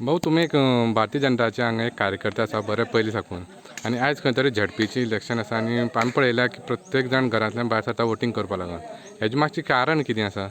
भाऊ, तुमी एक भारतीय जनताचे हांगा एक कार्यकर्ते आसा बरे पयलीं साकून आनी आयज खंय तरी झेडपीचें इलेक्शन आसा आनी आमी पळयलां की प्रत्येक जाण घरांतल्यान भायर सरता वोटींग करपा लागून. हेजें मातशें कारण कितें आसा?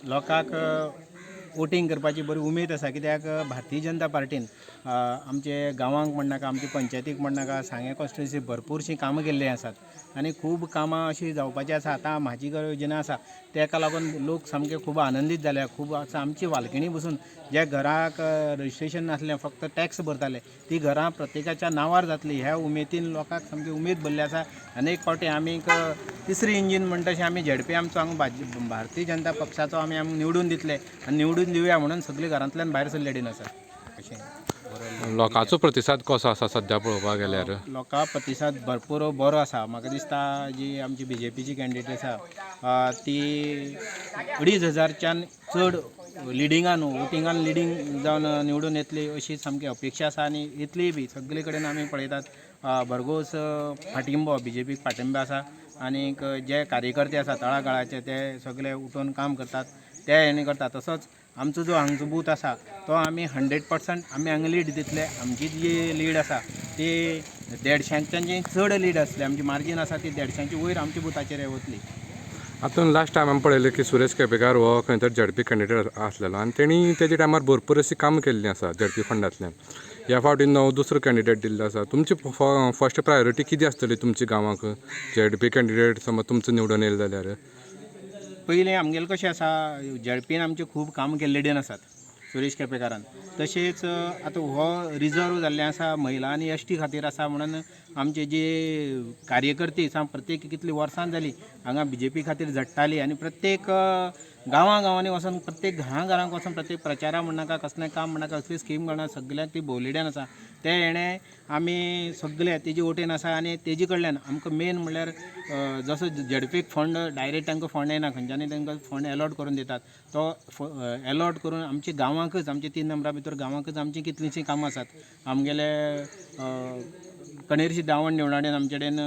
लोकांक वोटींग करपाची बरी उमेद आसा, कित्याक भारतीय जनता पार्टीन आमचे गांवांक म्हणनाका, आमचे पंचायतीक म्हणनाका, सांगें कॉन्स्टिट्युन्सी भरपूरशीं कामां केल्लीं आसात आनी खूब कामां अशीं जावपाचीं आसा. आतां म्हाजी घर योजना आसा तेका लागून लोक सामके खूब आनंदीत जाल्या. खूब आतां आमची वालकिणी बसून ज्या घराक रजिस्ट्रेशन नासलें, फक्त टॅक्स भरताले, ती घरां प्रत्येकाच्या नांवार जातली ह्या उमेदीन लोकांक सामकी उमेद भरली आसा. आनी एक फावटी आमी एक तिसरी इंजीन म्हणटा तशें आमी झेडपी आमचो हांगा भारतीय जनता पक्षाचो आमी आमी निवडून दितले आनी निवडून दिवया म्हणून सगळीं घरांतल्यान भायर सरलेली आसा. अशें लोकांचो प्रतिसाद कसो आसा सद्या पळोवपाक गेल्यार? लोकां प्रतिसाद भरपूर बरो आसा. म्हाका दिसता जी आमची बीजेपीची कॅन्डिडेट आसा ती 2500च्यान चड लिडिंगान वोटिंगान लिडींग जावन निवडून येतली अशी सामकी अपेक्षा आसा. आनी येतलीय बी. सगळे कडेन आमी पळयतात भरघोस पाठिंबो, बीजेपीक पाठिंबो आसा. आनीक जे कार्यकर्ते आसा तळागाळाचे ते सगळे उठून काम करतात, ते हेणी करतात. तसोच आमचो जो हांगचो बूथ आसा तो आमी 100% आमी हांगा लीड दितले. आमची जी लीड आसा ती 150च्यान चड लीड आसली, आमची मार्जीन आसा ती 150ची वयर आमच्या बुथाचेर वतली. आतां लास्ट टायम आमी पळयलें की सुरेश केपेकार हो खंय तरी झेडपी कॅन्डिडेट आसलेलो आनी तेणी तेजे टायमार भरपूर अशीं कामां केल्लीं आसा झेडपी फंडांतल्यान. ह्या फावटी नवो दुसरो कॅन्डिडेट दिल्लो आसा. तुमची फर्स्ट प्रायोरिटी कितें आसतली तुमच्या गांवांक झेडपी कॅन्डिडेट समज तुमचो निवडून येयलो जाल्यार? पयलीं आमगेलें कशें आसा, झेडपीन आमचें खूब कामां केल्लें आसात सुरेश केपेकारान. तशेंच आतां हो रिजर्व जाल्लें आसा महिला आनी एस टी खातीर आसा म्हणून आमचे जे कार्यकर्ते आसा प्रत्येक कितलीं वर्सां जालीं हांगा बीजेपी खातीर झडटाली आनी प्रत्येक गांवां गांवांनी वचोन प्रत्येक घरां घरांक वचोन प्रत्येक प्रचारा म्हणनाका, कसलें काम म्हणनाका, कसली स्कीम म्हणा, सगळ्याक ती भोवलेड्यान आसा. ते हेणें आमी सगळे तेजे वटेन आसा आनी तेजे कडल्यान आमकां मेन म्हणल्यार जसो झेडपीक फंड डायरेक्ट तांकां फंड येना, खंयच्यानय तांकां फंड एलॉट करून दितात, तो एलॉट करून आमच्या गांवांकच आमच्या 3 नंबरा भितर गांवांकच आमचीं कितलींशीं कामां आसात. आमगेले कणेरशी दावण निवडाणेन आमचे कडेन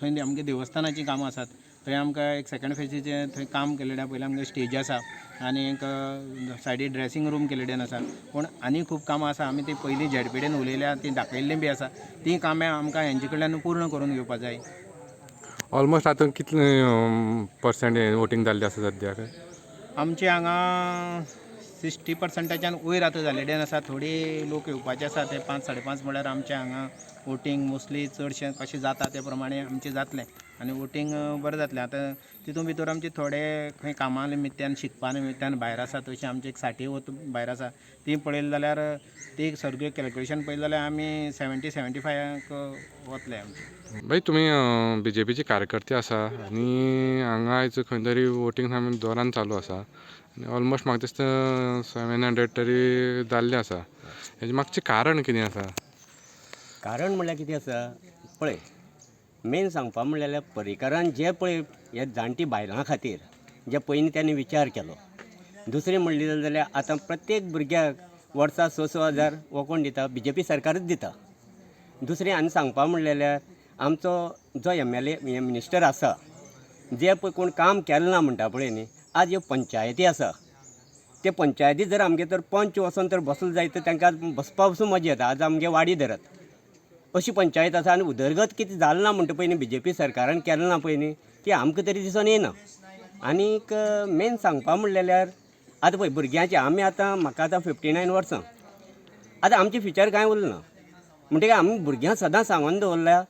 थंय आमगे देवस्थानाचीं कामां आसात. थंय आमकां एक सेकंड फेजीचें थंय काम केल्लें, पयलीं आमगे स्टेज आसा आनी एक सायडी ड्रेसींग रूम केल्लें आसा. पूण आनी खूब कामां आसा. आमी ती पयलीं झेडपीडेन उलयल्या, ती दाखयल्लीं बी आसा. तीं कामां आमकां हेंचे कडल्यान पूर्ण करून घेवपा जाय. ऑलमोस्ट आतां कितले पर्संट वोटींग जाल्लें आसा सद्याक? आमचे हांगा 60%च्यान वयर आतां जाल्लें आसा. थोडे लोक येवपाचे आसा, ते 5 5.5 म्हळ्यार आमचे हांगा वोटींग मोस्टली चडशें कशें जाता ते प्रमाणे आमचें जातलें आनी वोटींग बरें जातलें. आतां तितून भितर आमचे थोडे खंय कामां निमित्त्यान, शिकपा निमित्त्यान भायर आसा, तशें आमचे एक 60 वत भायर आसा. ती पळयली जाल्यार ती सगळी कॅल्क्युलेशन पळयलें जाल्यार आमी 70-75 वतले आमचे. भाई, तुमी बीजेपीचे कार्यकर्ते आसा आनी हांगा आयज खंय तरी वोटींग आमी जोरान चालू आसा आनी ऑलमोस्ट म्हाका दिसता 700 तरी जाल्लें आसा. हेजें मागचें कारण कितें आसा? कारण म्हणल्यार कितें आसा पळय, मेन सांगपा म्हणल्यार पर्रीकारान जे पळय हे जाणटी बायलां खातीर जे पयलीं त्यांनी विचार केलो. दुसरें म्हणलें जाल्यार आतां प्रत्येक भुरग्याक वर्सा 6-6 हजार हो कोण दिता, बीजेपी सरकारच दिता. दुसरें आनी सांगपा म्हणलें आमचो जो MLA minister आसा, जे पळय कोण काम केलें ना म्हणटा पळय न्ही, आज ह्यो पंचायती आसा ते पंचायती जर आमगे तर पंच वचोन तर बसलो जायत तर तांकां बसपा पसून मजा येता. आज आमगे वाडी धरत अशी पंचायत आसा आनी उदरगत कितें जालें ना म्हणटा पळय न्ही, बीजेपी सरकारान केलें ना पळय न्ही, ती आमकां तरी दिसून येना. आनीक मेन सांगपा म्हणल्यार आतां पळय भुरग्यांचे आमी आतां म्हाका आतां 59 वर्सां, आतां आमचें फ्युचर कांय उरलें ना. म्हणटकीर आमी भुरग्यांक सदां सांगून दवरल्या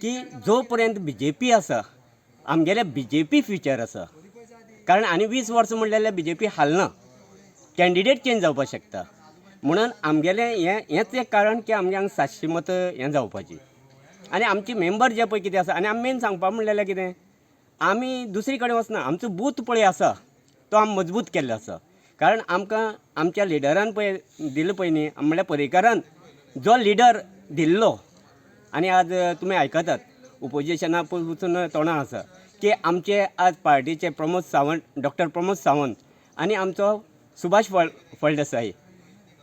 की जो पर्यंत बीजेपी आसा आमगेले बीजेपी फ्युचर आसा. कारण आनी 20 वर्सां म्हणल्यार बीजेपी हालना, कॅन्डिडेट चेंज जावपाक शकता. म्हणून आमगेलें हें हेंच एक कारण की आमगे हांगा 700 मतां हें जावपाची. आनी आमचे मेंबर जे पळय कितें आसा, आनी आमी मेन सांगपा म्हणल्यार कितें, आमी दुसरी कडेन वचना, आमचो बूथ पळय आसा तो आमी मजबूत केल्लो आसा. कारण आमकां आमच्या लिडरान पळय दिलो पळय न्ही, म्हणल्यार पर्रीकारान जो लिडर दिल्लो, आनी आज तुमी आयकतात ओपोजिशना पसून तोंडां आसा की आमचे आज पार्टीचे प्रमोद सावंत, डॉक्टर प्रमोद सावंत आनी आमचो सुभाष फळदेसाई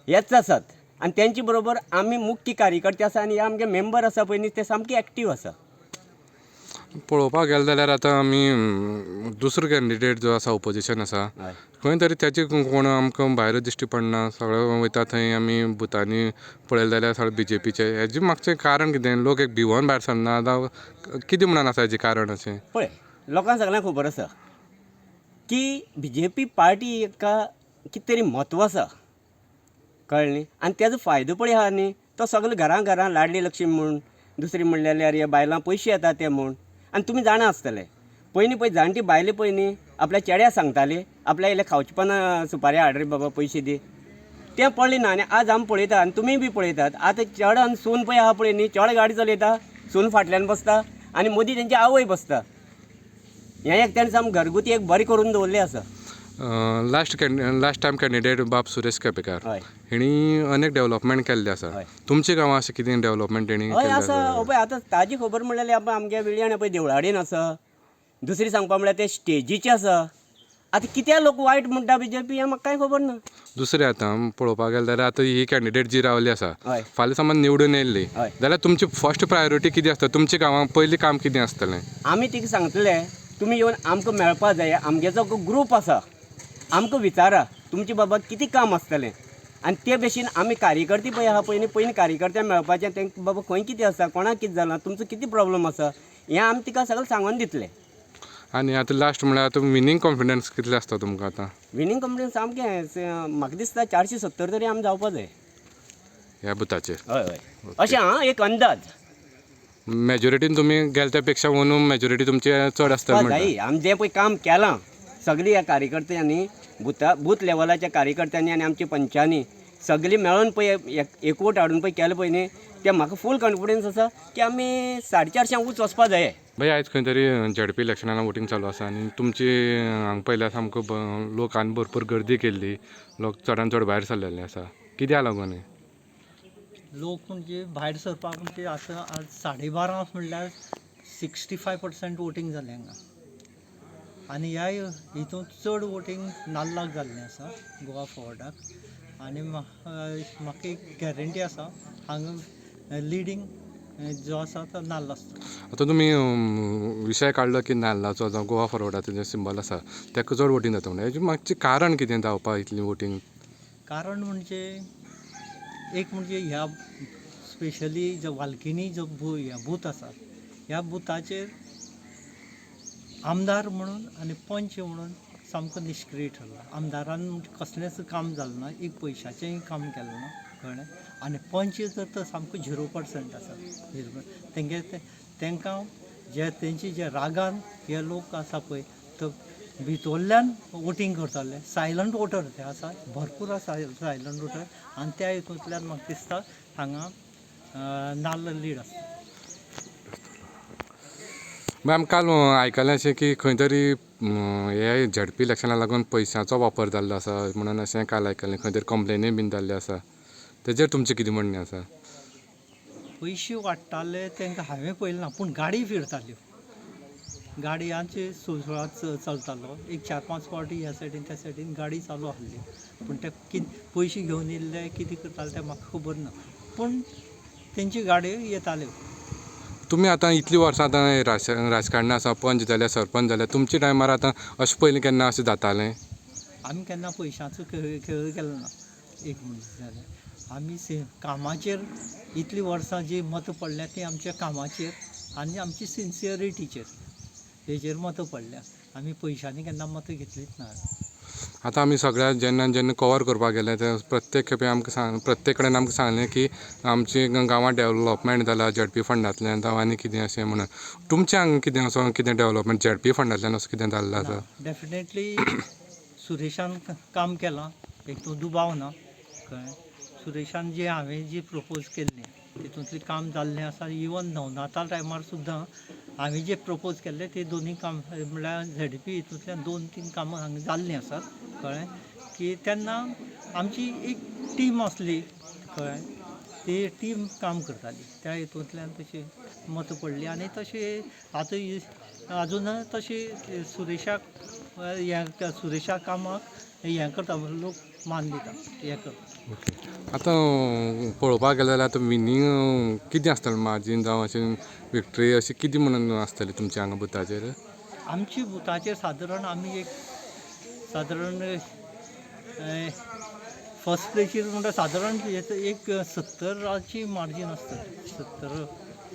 हेच आसात. आनी तेंचे बरोबर आमी मुख्य कार्यकर्ते आसा आनी हे आमगे मेंबर आसा पळय न्ही ते सामके एक्टीव आसा. पळोवपाक गेले जाल्यार आतां आमी दुसरो कॅन्डिडेट जो आसा ओपोजिशन आसा, खंय तरी तेजे कोण आमकां भायर दिश्टी पडना. सगळे वयता थंय आमी बुथांनी पळयलें जाल्यार सगळे बीजेपीचे. हेजे मागचें कारण कितें? लोक एक भिवोन भायर सरना जावं कितें म्हणून आसा हेजें कारण अशें? पळय, लोकांक सगल्यांक खबर आसा की बीजेपी पार्टी एका कितें तरी म्हत्व आसा, कळ्ळें न्ही. आनी तेजो फायदो पळय आहा न्ही, तो सगलो घरां घरां लाडली लक्ष्मी म्हूण, दुसरी म्हणलें जाल्यार हे बायलांक पयशे येता ते म्हूण. आनी तुमी जाणा आसतले, पयलीं पळय जाणटी बायलो पळय न्ही आपल्या चेड्या सांगताली आपल्या इल्लें खावचे पानां सुपारी हाड रे बाबा पयशे दी, तें पडलें ना. आनी आज आमी पळयता आनी तुमी बी पळयतात, आतां चेडो आनी सून पळय आहा पळय न्ही, चेडो गाडी चलयता, सून फाटल्यान बसता आनी मदीं तेंची आवय बसता. हें एक तेणें सामकें घरगुती एक बरें करून दवरलें आसा. लास्ट टायम कॅन्डिडेट बाब सुरेश केपेकार हय. हेणी अनेक डेवलपमेंट केल्ले आसा. हय. तुमच्या गांवांत अशें कितें डेवलपमेंट तेणी हय केल्लें आसा. आसा? पळय आतां ताजी खबर म्हणल्यार आमगे वेळयान पळय देवळाडीन आसा, दुसरी सांगपा म्हणल्यार ते स्टेजीचे आसा. आतां कित्याक लोक वायट म्हणटा बीजेपी हें म्हाका कांय खबर ना. दुसरें आतां पळोवपाक गेलें जाल्यार आतां ही कॅन्डिडेट जी रावली आसा, हय. फाल्यां समज निवडून येयल्ली हय. जाल्यार तुमची फर्स्ट प्रायोरिटी कितें आसता? तुमच्या गांवांत पयलीं काम कितें आसतलें? आमी तिका सांगतले तुमी येवन आमकां मेळपा जाय, आमगे जो ग्रूप आसा आमकां विचारा तुमचे बाबा कितें काम आसतलें, आनी ते भशेन आमी कार्यकर्ते पळय आहा पळय न्ही, पयलीं कार्यकर्त्यांक मेळपाचें, तेंकां बाबा खंय कितें आसा, कोणाक कितें जालां, तुमचो कितें प्रॉब्लम आसा, हें आमी तिका सगळें सांगून दितले. आनी आतां लास्ट म्हळ्यार आतां विनींग कॉन्फिडन्स कितलें आसता तुमकां आतां? विनींग कॉन्फिडन्स सामकें म्हाका दिसता 470 तरी आमी जावपा जाय ह्या बुथाचेर. हय हय, अशें आं एक अंदाज. मेजोरिटीन तुमी गेले त्या पेक्षा अंदू मेजोरिटी तुमची चड आसतली म्हणटा. जाय, आमी जें पळय काम केलां सगळीं ह्या कार्यकर्त्यांनी, बूथ लेवलाच्या कार्यकर्त्यांनी आनी आमच्या पंचांनी सगळीं मेळोन पळय एकवट हाडून पळय केलें पळय न्ही, तें म्हाका फूल कॉन्फिडन्स आसा की आमी 450 उंच वचपा जाय. भाई आयज खंय तरी झेडपी इलेक्शनान वोटींग चालू आसा आनी तुमची हांगा पयल्यार सामको लोकान भरपूर गर्दी केल्ली, लोक चडान चड भायर सरलेले आसा, कित्याक लागून? लोक म्हणजे भायर सरपाक म्हणजे आतां आज 12:30 म्हणल्यार 65% वोटींग जालें हांगा. आनी ह्या हितून चड वोटींग नाल्लाक जाल्लें आसा गोवा फॉरवर्डाक. आनी म्हाका एक गॅरंटी आसा हांगा लिडींग जो आसा तो नाल्ल आसता. आतां तुमी विशय काडलो की नाल्लाचो जावं गोवा फॉरवर्डाचो जें सिंबल आसा ताका चड वोटींग जाता म्हणून, हेजें मातशें कारण कितें जावपाक इतलें वोटींग? कारण म्हणजे एक म्हणजे ह्या स्पेशली जो वालकिनी जो बूथ आसा ह्या बुथाचेर आमदार म्हणून आनी पंच म्हणून सामको निश्क्रीय ठरला. आमदारान कसलेंच काम जालें ना, एक पयशाचेंय काम केलें ना, कळ्ळें. आनी पंच जर तर सामको 0% आसा, 0. तेंगे तेंकां जे तेंची जे रागान हे लोक आसा पळय तो भितरल्यान वोटींग करताले, सायलंट वोटर ते आसा, भरपूर आसा सायलंट वोटर. आनी त्या हितूंतल्यान म्हाका दिसता हांगा नाल्ल लीड आसता. मॅम काल आयकलें अशें की खंय तरी हे झेडपी इलेक्शनाक लागून पयशांचो वापर जाल्लो आसा म्हणून अशें काल आयकलें, खंय तरी कंप्लेनी बीन जाल्ल्यो आसा, तेजेर तुमचें कितें म्हणणें आसा? पयशे वाडटाले तांकां हांवें पळयलें ना, पूण गाडी फिरताल्यो, गाडयांचे सुळसुळाट चलतालो. एक 4-5 फावटी ह्या सायडीन त्या सायडीन गाडी चालू आसली, पूण ते कितें पयशे घेवन येयल्ले कितें करताले तें म्हाका खबर ना, पूण तेंची गाडयो येताल्यो. तुमी आतां इतलीं वर्सां आतां राजकारणां आसा, पंच जाल्या सरपंच जाल्या, तुमच्या टायमार आतां अशें पयलीं केन्ना अशें जातालें? आमी केन्ना पयशांचो खेळ केलो ना. एक म्हणजे जालें आमी कामाचेर इतलीं वर्सां जी मतां पडल्या ती आमच्या कामाचेर आनी आमची सिन्सियरिटीचेर हेजेर मतां पडल्या. आमी पयशांनी केन्ना मतां घेतलीच ना. आतां आमी सगळ्या जेन्ना जेन्ना कवर करपाक गेले ते प्रत्येक खेपे आमकां प्रत्येक कडेन आमकां सांगलें की आमचे गांवांत डेवलपमेंट जाला झेडपी फंडांतल्यान जावं आनी कितें अशें म्हणून, तुमच्या हांगा कितें असो कितें डेवलपमेंट झेडपी फंडांतल्यान असो कितें जाल्लो आसा? डेफिनेटली सुरेशान काम केलां, हितून दुबाव ना, कळ्ळें. सुरेशान जे हांवें जी प्रपोज केल्ली तितूंतलें काम जाल्लें आसा. इवन नवनाथा टायमार सुद्दां हांवें जे प्रपोज केल्ले ते दोनूय काम म्हणल्यार झेडपी हितूंतल्यान 2-3 कामां हांगा जाल्लीं आसात, कळ्ळें. की तेन्ना आमची एक टीम आसली, कळ्ळें, ती टीम काम करताली, त्या हितूंतल्यान तशी मतां पडली. आनी तशें आतां आजून तशें सुरेशाक हें सुरेशा कामाक हें करता लोक मान दिता हें करता. ओके, आतां पळोवपाक गेले जाल्यार आतां विनींग कितें आसतलें मार्जीन जावं अशें विक्टरी अशें कितें म्हणून आसतलें तुमच्या हांगा बुथाचेर? आमची बुथाचेर सादारण आमी एक सादारण फर्स्ट प्लेसीर म्हणटा सादारण एक 70ची मार्जीन आसतली.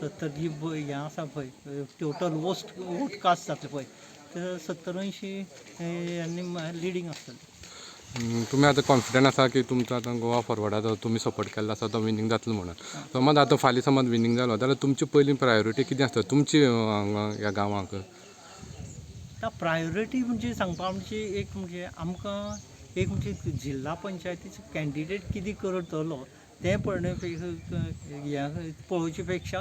70 जी हें आसा पळय टोटल वोट कास्ट जातले पळय ते 70 80 यांनी लिडींग आसतली. तुमी आतां कॉन्फिडंट आसा की तुमचो आतां गोवा फॉरवर्डाचो तुमी सपोर्ट केल्लो आसा तो विनींग जातलो म्हणून. समज आतां फाल्यां समज विनींग जालो जाल्यार तुमची पयली प्रायोरिटी कितें आसतली तुमची हांगा ह्या गांवांक? आतां प्रायोरिटी म्हणजे सांगपा म्हणजे एक म्हणजे आमकां एक म्हणजे जिल्हा पंचायतीचो कॅन्डिडेट कितें करतलो तें हें पळोवचे पेक्षा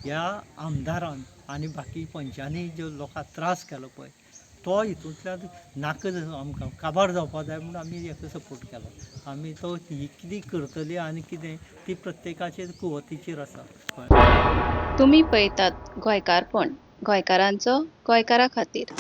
ह्या आमदारान आनी बाकी पंचांनी ज्यो लोकांक त्रास केलो पळय तो हितूंतल्यान नाका आमकां काबार जावपा जाय म्हूण आमी हेका सपोर्ट केलो. आमी तो ही कितें करतली आनी कितें ती प्रत्येकाचेर कुवतीचेर आसा. तुमी पळयतात गोंयकारपण, गोंयकारांचो गोंयकारा खातीर.